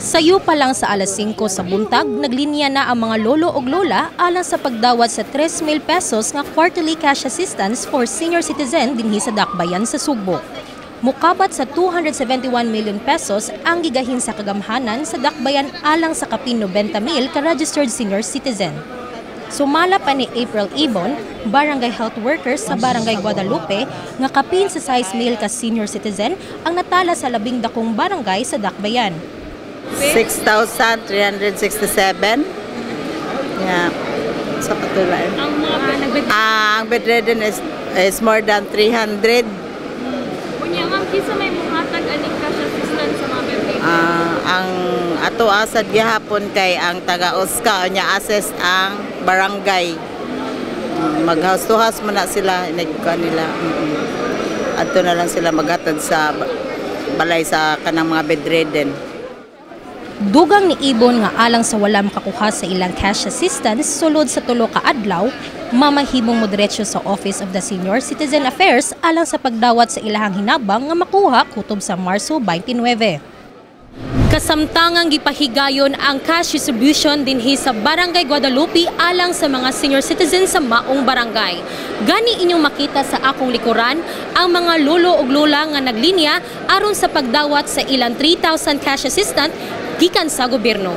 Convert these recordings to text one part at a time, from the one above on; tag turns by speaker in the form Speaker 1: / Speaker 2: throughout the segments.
Speaker 1: Sayo pa lang sa alas 5 sa buntag, naglinya na ang mga lolo ug lola alang sa pagdawat sa 3,000 pesos nga quarterly cash assistance for senior citizen dinhi sa Dakbayan sa Sugbo. Mukabat sa 271 million pesos ang gigahin sa kagamhanan sa Dakbayan alang sa kapin 90 mil ka registered senior citizen. Sumala pa ni April Ibon, barangay health worker sa Barangay Guadalupe, nga kapin sa 6 mil ka senior citizen ang natala sa 10 dakong barangay sa Dakbayan.
Speaker 2: 6,367. Yeah. Sa katulad.
Speaker 3: Ang mga nagbed
Speaker 2: Ang bedridden is more than 300.
Speaker 3: Unya, ma'am, kinsa may muhatag aning cash assistance sa mga bedridden?
Speaker 2: Ang ato asad gihapon kay ang taga OSCA, unya assist ang barangay. Mag house to house man na sila nagkuan nila. Adto na lang sila maghatod sa balay sa kanang mga bedridden.
Speaker 1: Dugang ni Ibon nga alang sa wala makakuha sa ilang cash assistance sulod sa 3 ka adlaw, mamahimong modiretso sa Office of the Senior Citizen Affairs alang sa pagdawat sa ilahang hinabang nga makuha kutob sa Marso 29. Kasamtangang gipahigayon ang cash distribution dinhi sa Barangay Guadalupe alang sa mga senior citizens sa maong barangay. Gani inyong makita sa akong likuran ang mga lolo ug lola nga naglinya aron sa pagdawat sa ilang 3,000 cash assistant gikan sa gobyerno.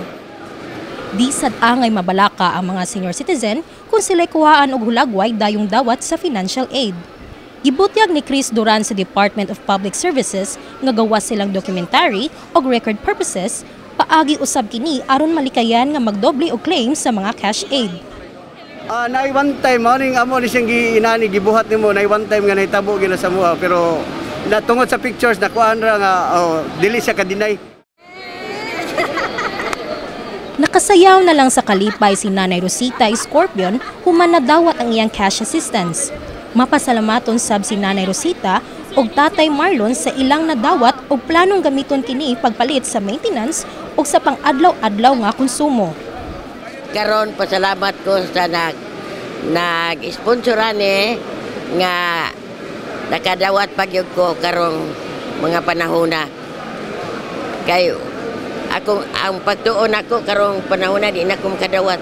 Speaker 1: Di sad angay mabalaka ang mga senior citizen kung sila'y kuhaan og hulagway dayong dawat sa financial aid. Gibutyag ni Chris Duran sa Department of Public Services nga gawa silang documentary og record purposes, paagi usab kini aron malikayan nga magdoble og claim sa mga cash aid.
Speaker 4: Nay one time mao ning amo ni siyang giinani gibuhat nimo, nay one time nga nahitabo gina sa mua, pero na tungod sa pictures nakuan ra nga, oh, dili siya ka-deny.
Speaker 1: Nakasayaw na lang sa kalipay si Nanay Rosita Scorpion human nadawat ang iyang cash assistance. Mapasalamaton sab si Nanay Rosita ug Tatay Marlon sa ilang nadawat og planong gamiton kini pagpalit sa maintenance ug sa pang-adlaw-adlaw nga konsumo.
Speaker 5: Karon pasalamat ko sa nag-sponsor ani nga nakadawat pagyud ko karong mga panahona. Kay akong ang pagtuon ako karong panahona, di na ko makadawat.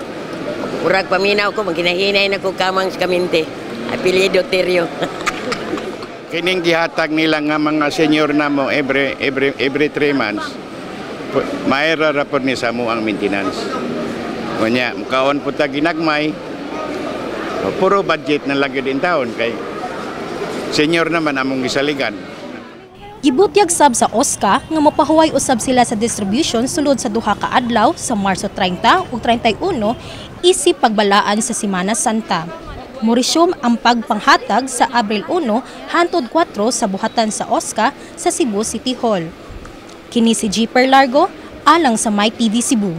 Speaker 5: Murag paminaw ko, maginahinay na ko kamang sa kaminte. Apelyido Terio.
Speaker 6: Kining gihatag nila nga mga senior namo every 3 months, maera ra pod ni sa amo ang maintenance. Unya mukaon pud ta ginagmay, puro budget na lang gyud in taon kay senior naman among gisaligan.
Speaker 1: Gibutyag sab sa OSCA nga mopahuway usab sila sa distribution sulod sa 2 ka adlaw sa Marso 30 ug 31 isip pagbalaan sa Semana Santa. Moresume ang pagpanghatag sa Abril 1 hantod 4 sa buhatan sa OSCA sa Cebu City Hall. Kini si Jeeper Largo alang sa My TV Cebu.